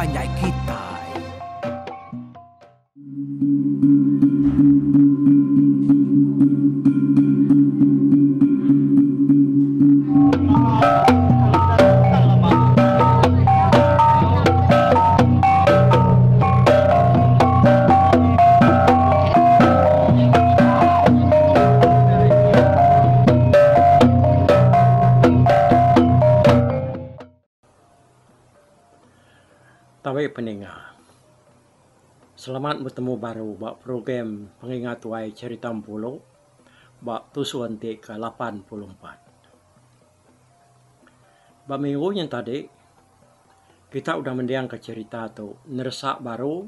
panjai kitai. Tabi peninga. Selamat betemu baru ba program Pengingat Tuai Cherita Empulu ba tusun ti ke 84. Ba minggu nyin tadi kita udah mendingka cherita tu neresa baru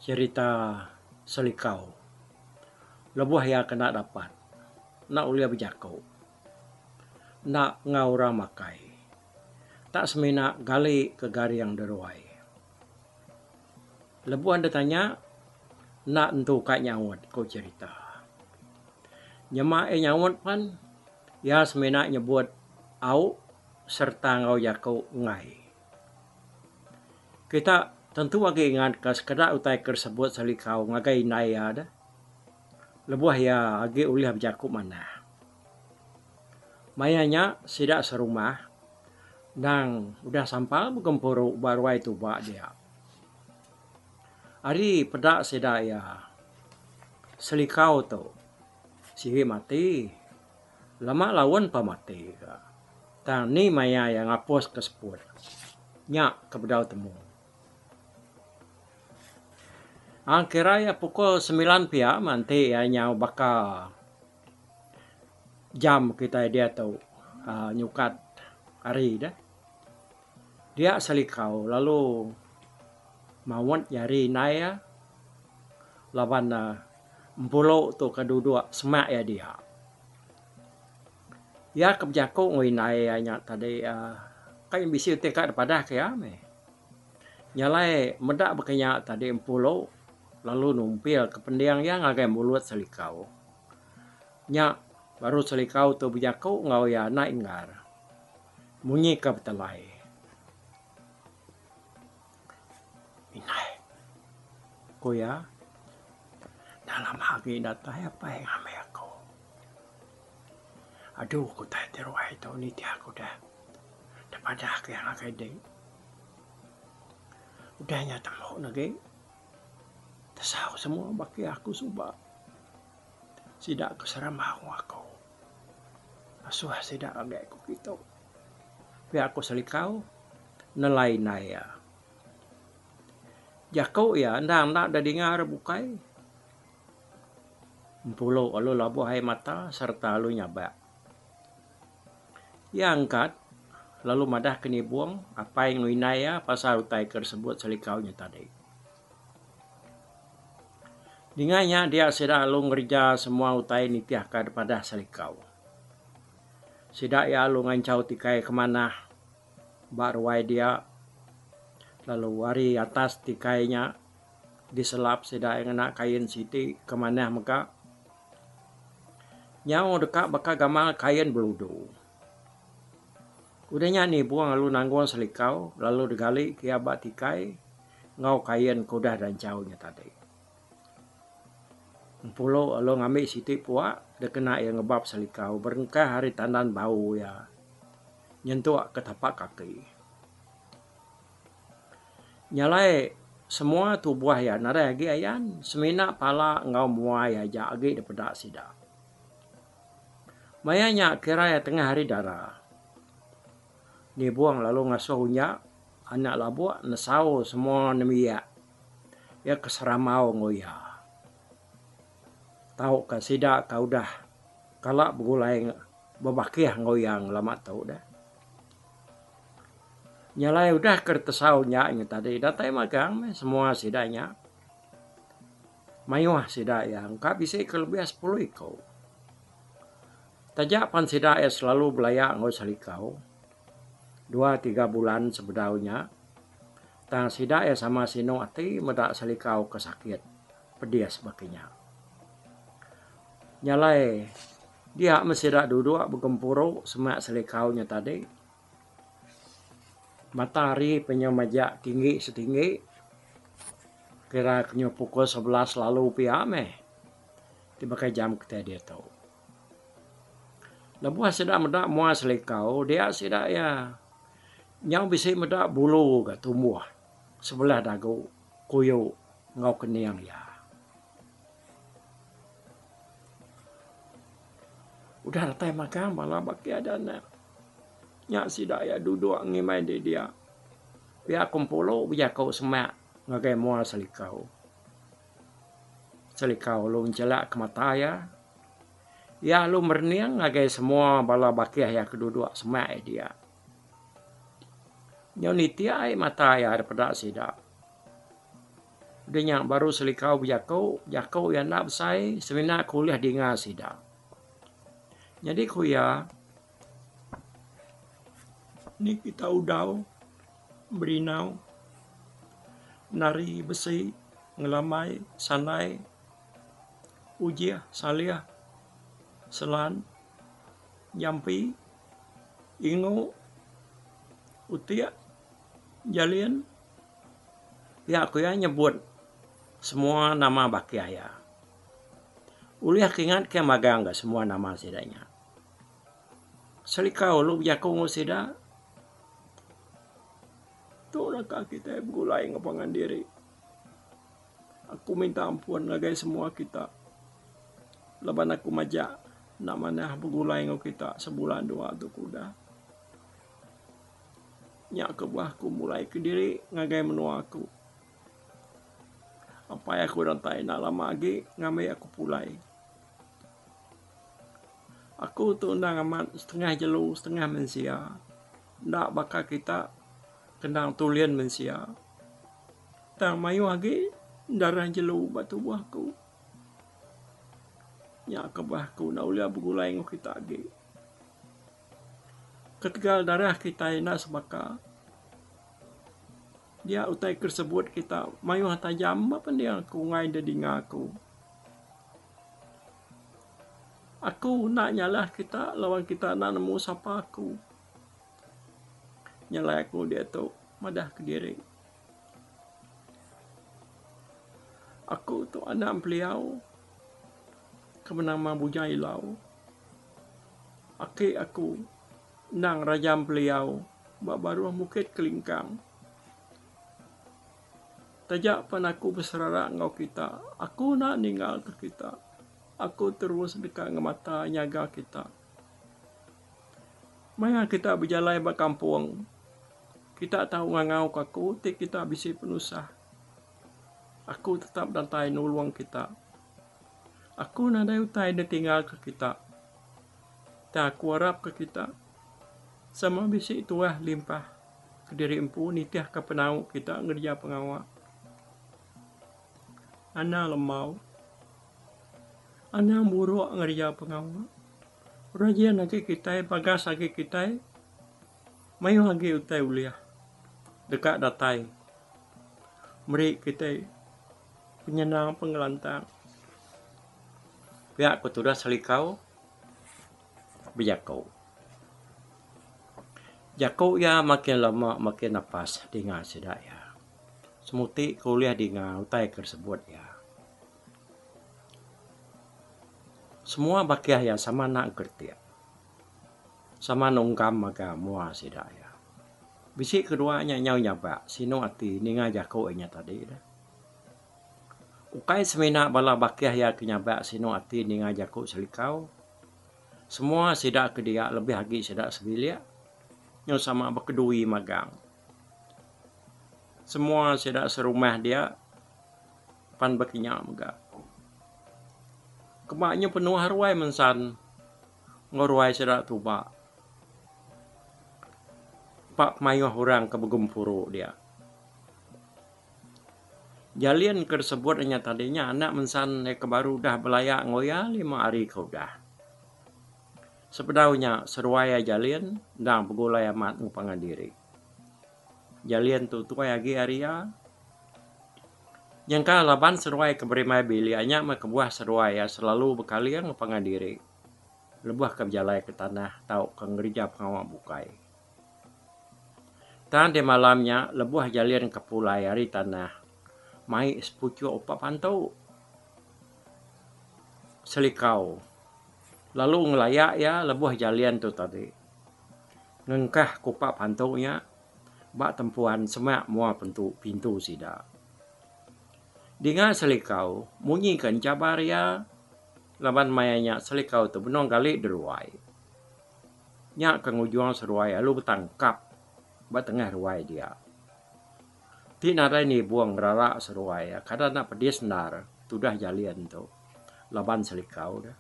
cherita Selikau lebuh iya kena dapat enda ulih bejaku enda enggau orang makai. Tak semina gali ke garing deruai. Lebuh enda tanya, enda entu ka nyaut, ku cherita. Nyema iya nyaut pan, iya semina nyebut au sereta enggau jaku enggai. Kita tentu agi ingatka sekeda utai ke disebut Salikau ngagai indai iya deh lebuh iya agi ulih bejaku manah. Maya nya sida serumah endang udah sampal begempuru ba ruai tuba dia. Ari peda sida iya Selikau tu sigi mati lama laun pa mati ka tang ni maya iya ngapus ke seput nya ke bedau temu. Ang kira iya pukul semilan pia meh enti iya nyau baka jam kitai diatu uhh nyukat hari deh. Dia selikau lalu maut jari indai iya laban ne empulu tu ke duduk semak iya dia. Iya ke bejaku enggau indai iya nya tadi uhh kai bisi utai ka dipadah ke iya meh. Nya alai meda baka nya tadi empulu lalu numpil ke pending iya ngagai mulut selikau. Nya baru selikau tu bejaku enggau iya enda inggar. Munyi ke betelai. Indai, ku iya, enda lama agi datai apai ngambi aku. Adu ku utai ti ruai tu nitih aku deh. Dipadah ke iya ngagai dik. Udah nya tembu ne agi tesau semua baki aku suba. Sida ke serambau aku. Asuh sida agi ku kitu. Pia ku Selikau nelai indai iya. Jaku iya endang enda da dinga orang bukai. Empulu lalu labuh ai mata sereta lalu nyabak. Iya angkat lalu madah ke nibung apai enggau indai iya pasal utai ke disebut Selikau nya tadi. Ninga nya dia sida lalu ngereja semua utai nitihka dipadah Selikau. Sida iya lalu nganchau tikai ke manah ba ruai dia lalu ari atas tikai nya diselap sida iya ngena kain siti ke manah mega. Nyau deka baka gamal kain beludu. Udah nya nibung lalu nanggung Selikau lalu digali ke iya ba tikai. Enggau kain ke udah danchau nya tadi. Empulu lalu ngambi siti puak dikena iya ngebap selikau berengkah ari tandan bau iya nyentuk ke tapak kaki. Nya alai semua tubuh iya nadai agi ayan semina pala enggau mua iya aja agi dipeda sida. Maya nya kira iya tengah hari dara. Nibung lalu ngasuh unya anak labuk nesau semua nembiak iya ke serambau enggau iya. Tauka sida ke udah kala begulai bebakih enggau iya ngelama tu deh. Nya alai udah ke tesau nya nya tadi datai magang meh semua sida nya. Mayuh sida iya engka bisi ke lebih sepuluh iku. Taja pan sida iya selalu belaya enggau Salikau dua tiga bulan sebedau nya tang sida iya sama sinu ati meda Salikau ke sakit pedis baka nya. Nya alai dia meh sida duduk begempuru semak Salikau nya tadi. Mata hari pe nyau majak tinggi setinggi kira ke nyau pukul 11 lalu pia meh ti baka jam kitai diatu. Lebuh sida meda mua selikau dia sida iya nyau bisi meda bulu ga tumbuh sebelah dagu kuyu enggau kening iya. Udah datai magang bala baki ada anak. Nya sida iya duduk ngimbai di dia. Pia ku Empulu bejaku semak ngagai mua Selikau. Selikau lalu enchelak ke mata iya. Iya lalu merening ngagai semua bala bakih iya ke duduk semak iya dia. Nyau nitik ai mata iya daripada sida. Udah nya baru Selikau bejaku, jaku iya enda besai semina ke ulih dinga sida. Nyadi ku iya, Ni kita udau, berinau, nari besi, ngelambai, sandai, ujih, salih, selan, jampi, ingu, utik, jalin. Pia ku iya nyebut semua nama bakih iya. Ulih ke ingat ke magang ga semua nama sida nya. Selikau lalu bejaku enggau sida, Tu naka kitai begulai enggau pangan diri. Aku minta ampun ngagai semua kita laban aku majak enda manah begulai enggau kita sebulan dua tu ke udah. Nya kebuah aku mulai kediri ngagai menua aku. Apai aku datai enda lama agi ngambi aku pulai. Aku tu endang amat setengah jelu setengah mensia. Enda baka kita ke endang tulin mensia. Tang mayuh agi darah jelu ba tubuh aku. Nya kebuah aku enda ulih begulai enggau kita agi. Ketegal darah kitai enda sebaka, dia utai ke disebut kita mayuh tajam ba pending aku enggai deh dinga aku. Aku enda nyalah kita laban kita enda nemu sapa aku. Nyelai aku diatu madah kediri. Aku tu anak beliau ke benama Bujang Ilau. Aki aku endang Raja Empeliau ba baruh Bukit Kelingkang. Taja pan aku beserara enggau kita, aku enda ninggalka kita. Aku terus deka ngemata nyaga kita. Maya kita bejalai ba kampung, kita tau ngangauka aku ti kita bisi penusah. Aku tetap datai nulung kita. Aku nadai utai ditinggalka kita. Tang aku arapka kita sama bisi tuah limpah kediri empu nitihka penau kita ngereja pengawa. Anang lembau. Anang buruk ngereja pengawa. Rajin agi kitai, bagas agi kitai, mayuh agi utai ulih deka datai meri kitai. Penyenang pengelantang. Pia ku tudah Selikau bejaku. Jaku iya makin lama makin napas dinga sida iya. Semuti ke ulih dinga utai ke disebut iya. Semua bakih iya sama enda engkeretik. Sama nungkam mega mua sida iya. Bisi kedua nya nyau nyabak sinu ati ninga jaku iya nya tadi deh. Ukai semina bala bakih iya ke nyabak sinu ati ninga jaku Selikau. Semua sida ke dia lebih agi sida sebilik nyau sama bekedui magang. Semua sida serumah dia pan bekinya mega. Keba nyu penuh ruai mensan enggau ruai sida tuba. Ba pemayuh orang ke begempuru dia. Jalin ke disebut inya tadi nya anak mensan iya ke baru udah belaya enggau iya lima hari ke udah. Sebedau nya seduai iya Jalin endang begulai amat enggau pangan diri. Jalin tu tuai agi ari iya. Nyengka laban seduai ke berimbai bilik nya meh kebuah seduai iya selalu bekaling enggau pangan diri lebuh ke bejalai ke tanah tauka ngereja pengawa bukai. Tang di malam nya lebuh Jalin ke pulai ari tanah mai sepuchuk upa pantu Selikau lalu ngelaya iya lebuh Jalin tu tadi ngengkah kupa pantu nya ba tempuan semak mua pentu pintu sida. Dinga Selikau munyi ke enchabar iya laban maya nya Selikau tu benung gali deruai. Nya ke ngujung seruai alu betangkap ba tengah ruai dia. Ti nadai nibung ngerara seruai kada enda pedis endar tudah jalin tu laban selikau deh.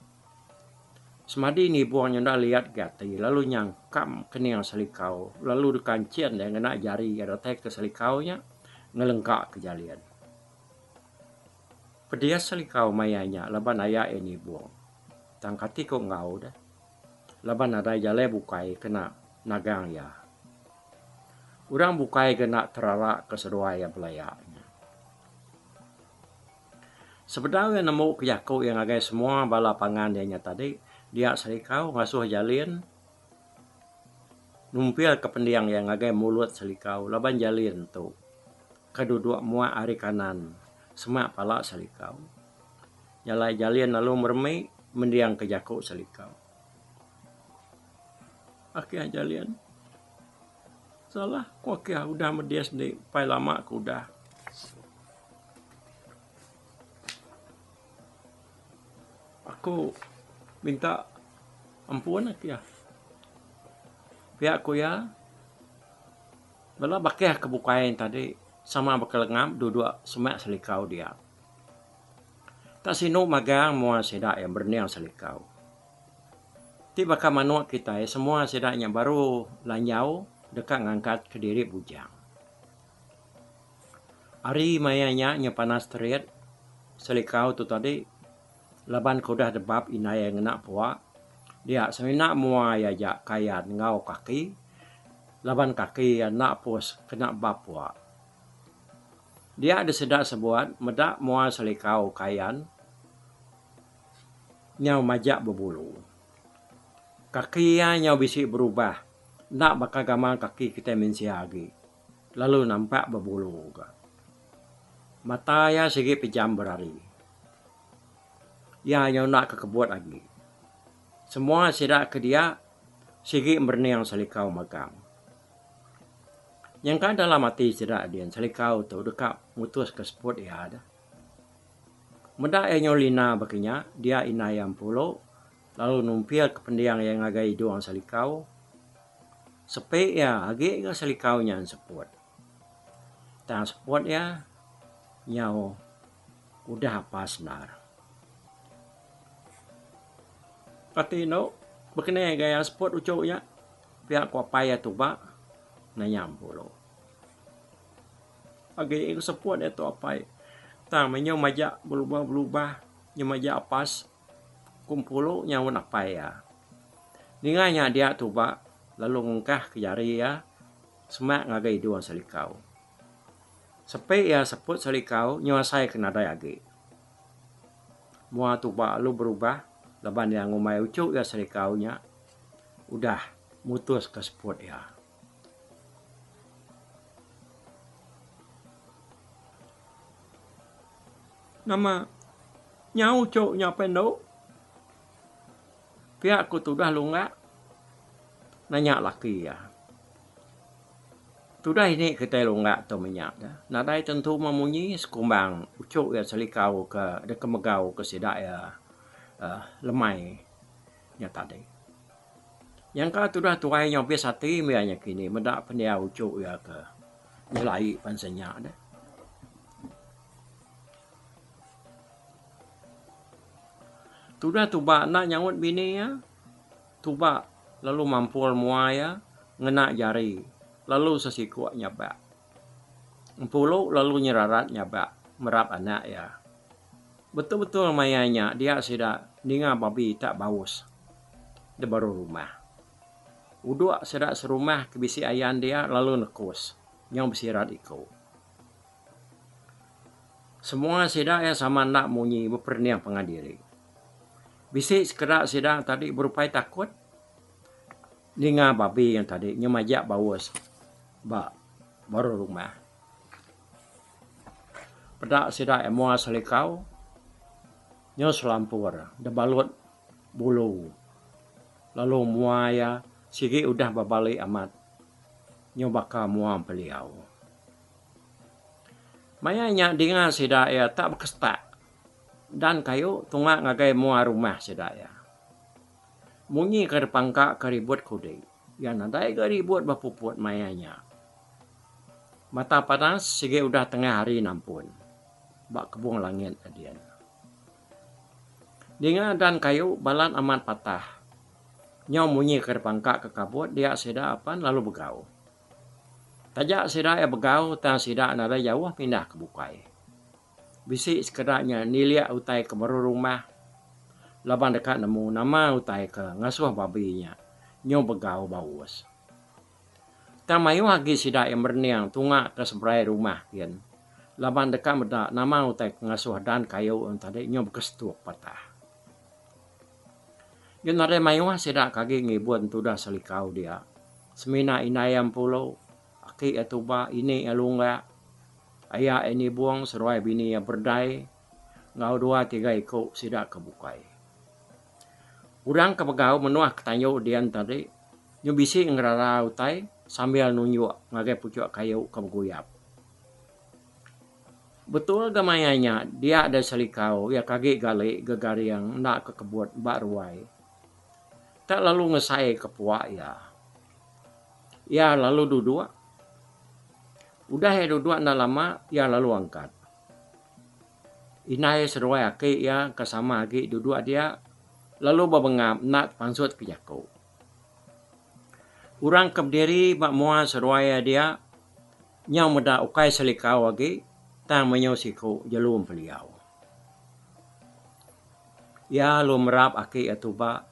Semadi nibung nya enda liat ga ati lalu nyangkam kening selikau lalu dekanchin iya ngena jari iya datai ke selikau nya ngelengka ke jalin. Pedis selikau maya nya laban aya iya nibung. Tang kati ku enggau deh. Laban nadai jalai bukai kena nagang iya. Orang bukai ga enda terara ke seduai iya belaya nya. Sebedau iya nemu ke jaku iya ngagai semua bala pangan iya nya tadi, dia Selikau ngasuh Jalin numpil ke pending iya ngagai mulut Selikau laban Jalin tu ke duduk muak ari kanan semak pala Selikau. Jalai Jalin lalu meremi mendingka jaku Selikau. Akih Jalin. Salah ku akih udah medis enti pai lama ke udah. Aku minta ampun akih. Pia ku iya bala bakih ke bukai tadi sama bekelengap duduk semak Selikau dia. Tak sinu magang mua sida iya berening selikau. Ti baka manuk kitai semua sida nya baru lanjau deka ngangkat kediri bujang. Ari maya nya nya panas terit selikau tu tadi laban ke udah debab indai iya ngena pua dia semina mua iya aja kayan enggau kaki laban kaki iya enda pus kena bab pua. Dia diseda sebuat meda mua selikau kayan nyau majak bebulu. Kaki iya nyau bisi berubah enda baka gamal kaki kitai mensia agi lalu nampak bebulu ga. Mata iya sigi pejam berari. Iya nyau enda kekebut agi. Semua sida ke dia sigi merening selikau magang. Nyangka dalam ati sida din selikau tu deka mutuska seput iya deh. Meda iya nyau lina baka nya, dia indai iya empulu lalu numpilka pending iya ngagai idung selikau. Sepi iya agi ga selikau nya enseput. Tang seput iya nyau udah apas endar. Kati endo bekeni gaya seput uchu nya. Pia ku apai iya tuba nanya Empulu. Agi ku seput iya tu apai. Tang meh nyau majak belubah-belubah nyau majak apas ku Empulu nyaut apai iya. Ninga nya dia tuba lalu ngengkah ke jari iya semak ngagai idung Selikau. Sepi iya seput Selikau nyau asai ke nadai agi. Mua tuba lalu berubah laban iya ngumbai uchu iya Selikau nya. Udah mutuska seput iya. Nama nyau chok nya apai endu? Pia ku tudah lunggak nanya laki iya. Tudah ini kitai lunggak tu menya deh. Nadai tentu memunyi sekumbang uchok iya selikau ke deka megau ke sida iya uhh lemai. Nya tadi. Nyangka tudah tuai nya obis ati mih iya kini meda pendiau uchu iya ke nyelai bansa nya deh. Tudah tuba enda nyaut bini iya. Tuba lalu mampul mua iya ngena jari lalu sesikuk nyabak. Empulu lalu nyerarat nyabak merap anak iya. Betul-betul maya nya dia sida ninga babi tak baus da baruh rumah. Udok sida serumah ke bisi ayan dia lalu nekus nyau besirat iku. Semua sida iya sama enda munyi beperening pangan diri. Bisi sekeda sida tadi berupai takut ninga babi yang tadi nyau majak baus. Ba baruh rumah. Peda sida iya mua selikau nyau selampur debalut bulu lalu mua iya sigi udah bebali amat nyau baka mua empeliau. Maya nya dinga sida iya tak bekesetak dan kayu tunga ngagai mua rumah sida iya. Munyi ke dipangka ke ribut kudi. Iya nadai ga ribut ba puput maya nya. Mata panas sigi udah tengah hari nampun ba kebung langit din. Dinga dan kayu balat amat patah. Nyau munyi ke dipangka ke kabut dia sida apan lalu begau. Taja sida iya begau tang sida nadai jauh pindah ke bukai. Bisi sekeda nya nilik utai ke baru rumah laban deka nemu nama utai ke ngasuh babi nya nyau begau baus. Tang mayuh agi sida iya merening tunga ke seberai rumah gin laban deka meda nama utai ke ngasuh dan kayu nya tadi nyau bekesetuk patah. Nya nadai mayuh sida ke agi ngibun tudah selikau dia semina indai iya empulu, aki iya tuba, ini iya lunggak. Aya iya nibung seruai bini iya berdai enggau dua tiga iku sida ke bukai. Orang ke begau menuh ke tanju dian tadi nyu bisi ngerara utai sambil nunjuk ngagai puchuk kayu ke beguyap. Betul ga maya nya dia deh selikau iya ke agi gali gegaring enda ke kebut ba ruai. Tak lalu ngesai ke puak iya. Iya lalu duduk. Udah iya duduk enda lama, iya lalu angkat. Indai seduai aki iya ke sama agi duduk dia lalu bebengap enda tepansut ke jaku. Orang ke bediri ba mua seduai iya dia nyau meda ukai selikau agi tang menyau siku jelu empeliau. Iya lalu merap aki iya tuba,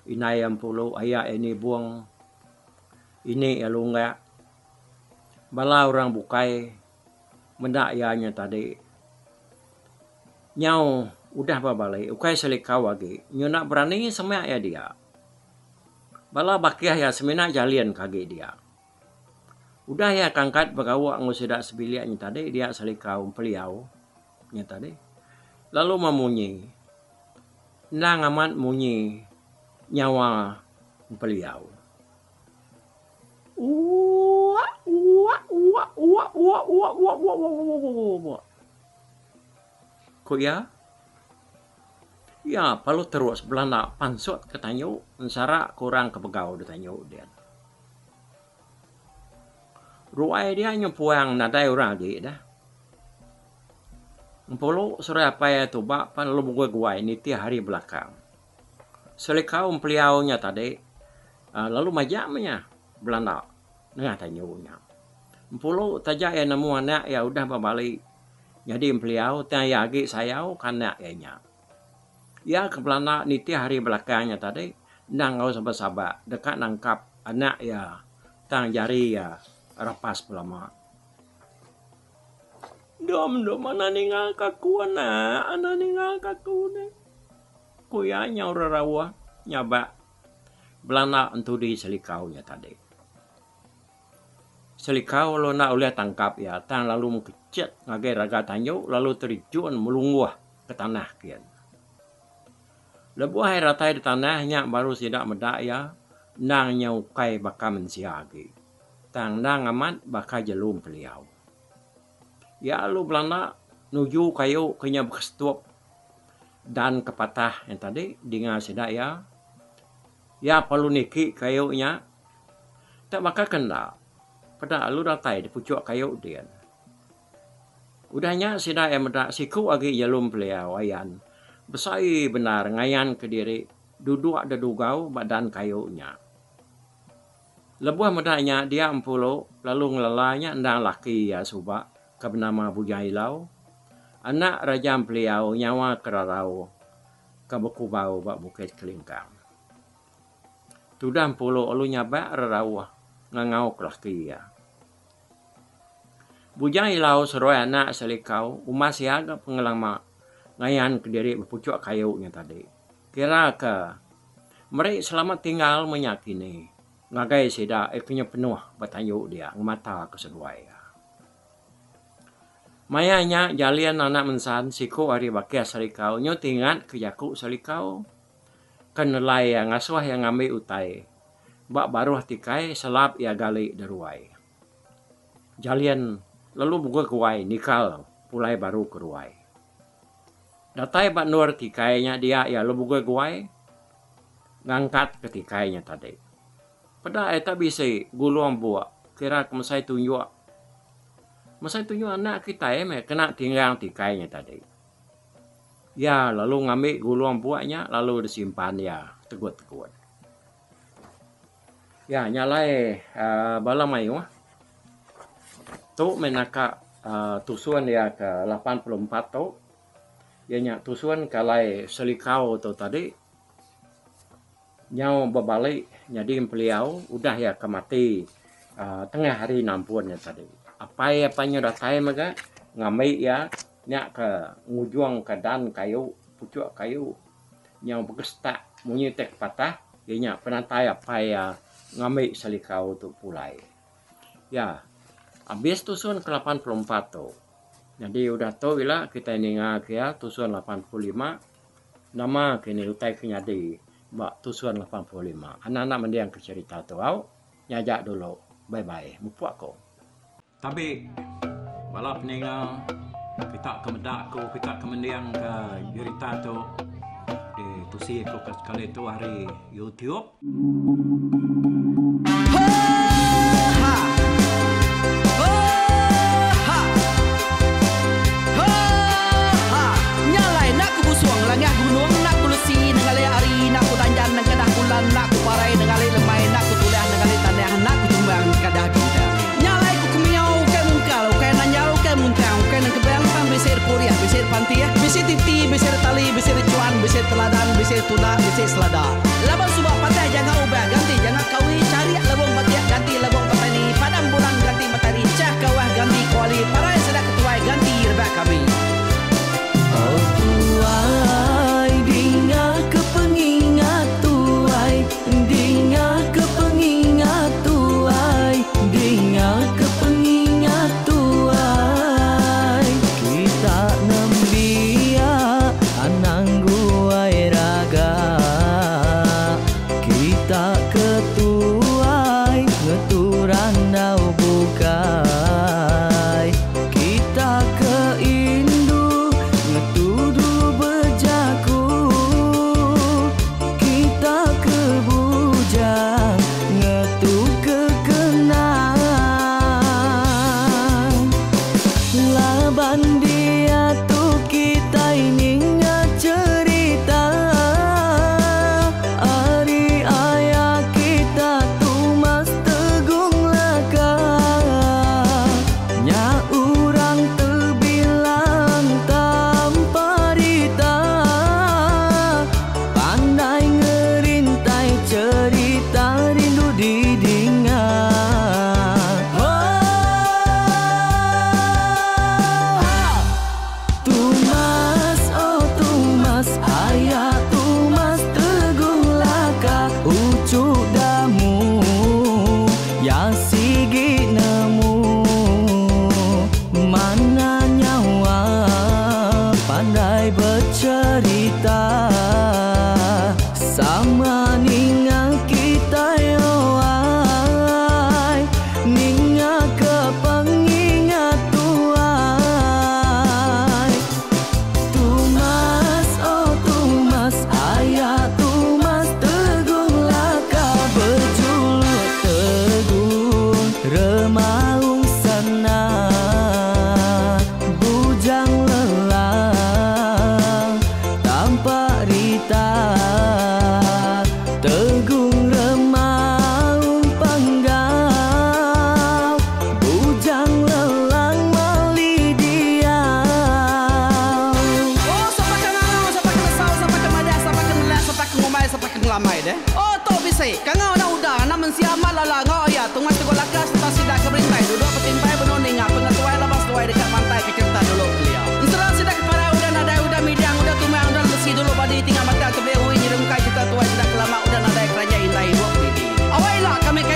indai iya empulu, aya iya nibung. Ini iya lunggak. Bala orang bukai meda iya nya tadi nyau udah ba bali ukai selikau agi nyuna berani semak iya dia. Bala bakih iya semina jalin ke agi dia. Udah iya ke angkat begawa enggau sida sebilik nya tadi dia selikau empeliau nya tadi lalu memunyi. Endang amat munyi nyawa empeliau. Ku iya, iya perlu terus belanda pansut ke tanyu ensara ke orang ke begau da tanyu din. Ruai dia nyu puang nadai orang agi dah. Empulu seruai apai iya tuba pan lalu beguai-guai nitih ari belakang. Selikau empeliau nya tadi lalu majak meh nya belanda nengah tanyu nya. Empulu taja iya nemu anak iya udah bebali nyadi empeliau tang iya agi sayau ke anak iya nya. Iya ke belanda nitih ari belakang nya tadi endang enggau sabak-sabak deka nangkap anak iya tang jari iya rapas belama. Dom dom anak ninga ka aku anak, anak ninga ka aku deh. Ku iya nyau rerauh nyabak belanda entudi selikau nya tadi. Selikau lalu enda ulih tangkap iya tang lalu mekecit ngagai raga tanju lalu terejun melungguh ke tanah kin. Lebuh iya datai di tanah nya baru sida meda iya endang nya ukai baka mensia agi tang endang amat baka jelu empeliau. Iya lalu belanda nuju kayu ke nya bekesetup dan ke patah nya tadi dinga sida iya. Iya perlu niki kayu nya tak baka ke enda peda lalu datai di puchuk kayu din. Udah nya sida iya meda siku agi jelu empeliau ayan besai bendar ngayan kediri duduk dedugau ba dan kayu nya. Lebuh meda nya dia Empulu lalu ngelala nya endang laki iya suba ke benama Bujang Ilau, anak Raja Empeliau nyawa ke rarau ke bekubau ba Bukit Kelingkang. Tudah Empulu lalu nyabak rerauh ngangau ke laki iya. Bujang Ilau seruai anak Selikau umas iya ga pengelama ngayan kediri bepuchuk kayu nya tadi. Kira ke meri selamat tinggal menya kini. ngagai sida iya ke nyau penuh ba tanju dia ngemata ke seduai iya. Maya nya Jalin anak Mensan siku ari bakih Salikau nyau tingat ke jaku Salikau ke nelai iya ngasuh iya ngambi utai ba baruh tikai selap iya gali deruai. Jalin lalu beguai-guai nikal pulai baru ke ruai. Datai ba endur tikai nya dia iya lalu beguai-guai ngangkat ke tikai nya tadi. Peda iya tak bisi gulung buk kira ke mesai tunjuk. Mesai tunjuk anak kitai meh kena tinggang tikai nya tadi. Iya lalu ngambi gulung buk nya lalu disimpan iya tegut-tegut. Iya nya alai uhh bala mayuh tu meh naka uhh tusun iya ke 84 tu iya nya tusun ke alai Selikau tu tadi Nyau bebali nyadi empeliau udah iya ke mati uhh tengah hari nampun nya tadi. Apai iya pan nyau datai mega ngambi iya nya ke ngujung ke dan kayu puchok kayu nyau begesetak munyi tai ke patah iya nya penatai apai iya ngambi selikau tu pulai. Iya abis tusun ke 84 tu nyadi udah tu ila kitai ninga ke iya tusun 85. Nama ke ni utai ke nyadi ba tusun 85. Anak-anak mending ke cerita tu au. Nya aja dulu. Bye bye. Mupuk aku. Tabi bala peninga kita ke meda aku kita ke mending ke jerita tu di tusi aku ke sekali tu ari YouTube. Laban suba patah janga ubah ganti janga kawi charik lebong batik ganti lebong petani padam bulan ganti matari chah kawah ganti kuali parai sida ketuai ganti rebak kami. Oh tuai dinga ke pengingat tuai dinga ke pengingat tuai dinga ke pengingat tuai kita nembiak anang guai raga kita ke tuai ngetu randau bukai kita ke indu ngetu dulu bejaku kita ke bujang ngetu ke kenang laban diatu kitai ninga cherita ari aya kita Tumas Tegung Laka nya orang tebilang tanpa rita pandai ngerintai cherita rindu didinga. Tumas oh Tumas aya Tumas Tegung Laka uchu damu ya sigi nemu mana nyawa pandai becerita sama ninga kitai oh ai ninga ke pengingat tuai Tumas oh Tumas aya Tumas Tegung Laka bejuluk Tegung Remaung Sana Bujang Lelang Tampak Rita Tegung Remaung Panggau Bujang Lelang Mali Diau. Oh sapa ke ngangau sapa ke nesau sapa ke madah sapa ke nelak sapa ke ngumbai sapa ke ngelamai deh. Oh tu bisi kangau anak uda anak mensia amat lala enggau aya Tungas Teguh Laka sereta sida ke berintai duduk betimpai benung ninga pengetuai laban seduai deka mantai ke cherita dulu kelia. Ensera sida ke parai udah nadai udah midang udah tumang udah lesi dulu badi tinggal batang tebeli ui nyerungkai cherita tuai sida ke lama udah nadai keranjai indai ibuk didi. Awak ila kami ke.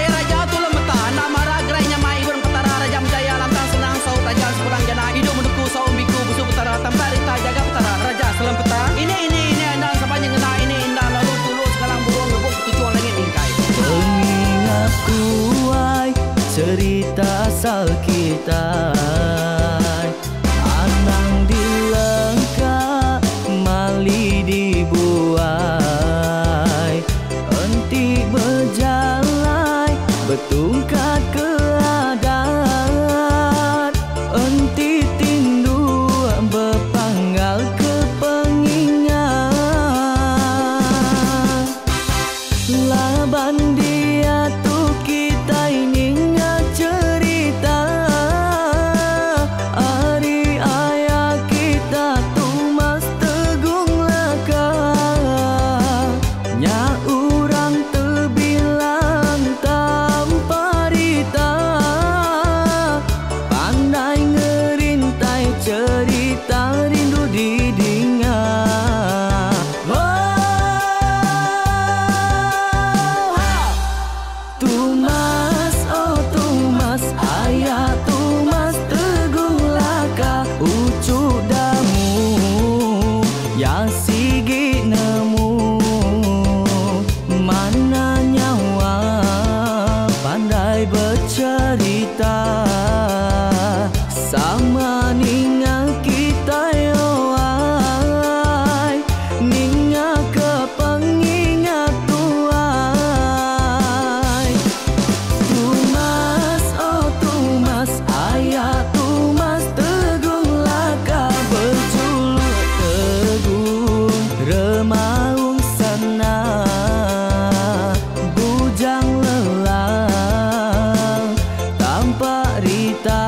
Ngangkat ke adat enti tindu bepanggal ke pengingat. Laban diatu kitai ninga cherita ari aya kita Tumas Tegung Laka. Nya orang tebilang tanpa rita pandai ngerintai cherita rindu didinga. Tumas, oh Tumas, aya Tumas Tegung Laka uchu damu ya sigi nemu mana nyawa pandai becerita sama ninga kitai oh ai ninga ke pengingat tuai. Tumas, oh Tumas, aya Tumas Tegung Laka bejuluk Tegung Remaung Sana Bujang Lelang tanpa rita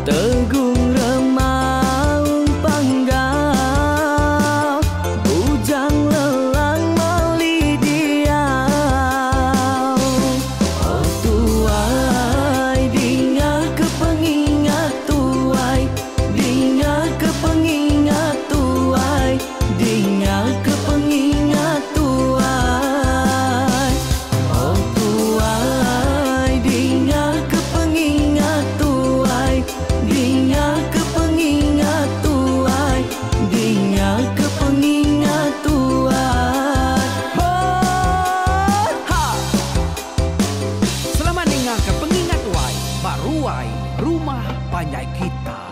Tegung Remaung Panggau Bujang Lelang mali diau. Oh tuai dinga ke pengingat tuai dinga ke pengingat tuai dinga ke pengingat tuai. Oh tuai dinga ke pengingat tuai dinga ke pengingat tuai dinga ke pengingat tuai. Ho ha. Selamat ninga ke pengingat tuai ba ruai rumah panjai kita.